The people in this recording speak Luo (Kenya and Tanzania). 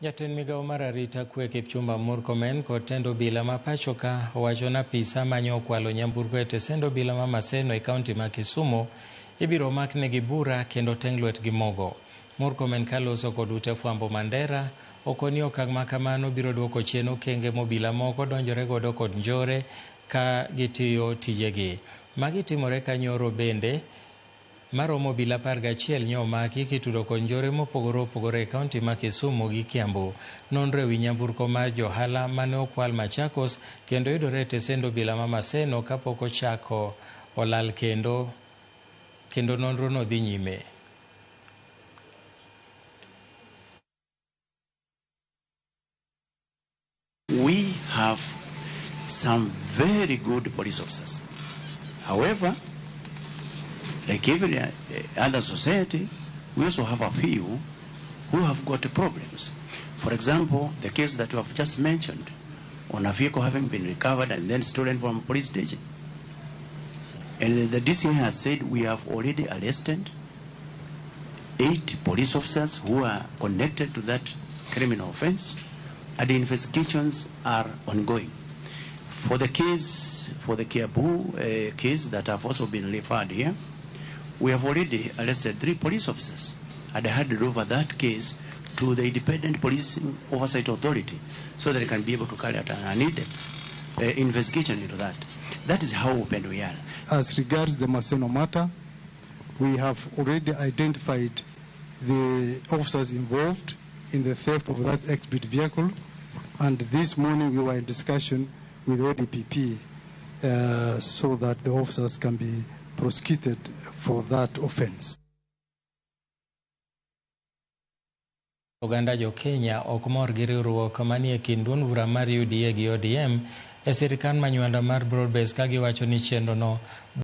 Jatend migawo mar arita kwe Kipchumba Murkomen kod tend obila ma pachoka owacho ni apisa manyo okwalo nyamburko e tesend obila ma Maseno e kaunti ma Kisumu ibiro maknegi bura kendo teng' lwetgi mogo. Murkomen kaloso kod ute fwambo Mandera okoni okang' ma kamano biro duoko chien okenge mobila moko donjore godo kod njore ka gitiyo tijegi. Magi timore ka nyoro bende maromo obila 11 nyo omaki kitudo kod njore mopogore opogore e kaunti ma Kisumu gi Kiambu. Nonro ewi nyamburko mar johala mane okwal Machakos kendo yudore e tesend obila ma Maseno kapok ochako olal kendo nonro no dhi nyime. We have some very good police officers. However, like every other society, we also have a few who have got problems. For example, the case that you have just mentioned on a vehicle having been recovered and then stolen from a police station. And the DCI has said we have already arrested 8 police officers who are connected to that criminal offense, and the investigations are ongoing. For the case, for the Kiambu case that have also been referred here, we have already arrested 3 police officers and handed over that case to the Independent Police Oversight Authority so that they can be able to carry out an in-depth investigation into that. That is how open we are. As regards the Maseno matter, we have already identified the officers involved in the theft of that exhibit vehicle, and this morning we were in discussion with ODPP so that the officers can be prosecuted for that offense. Oganda jo Kenya ok mor gi riwruok manie kind duond bura mar UDA gi ODM e sirkand manywanda mar Broad Base ka giwacho ni chenro no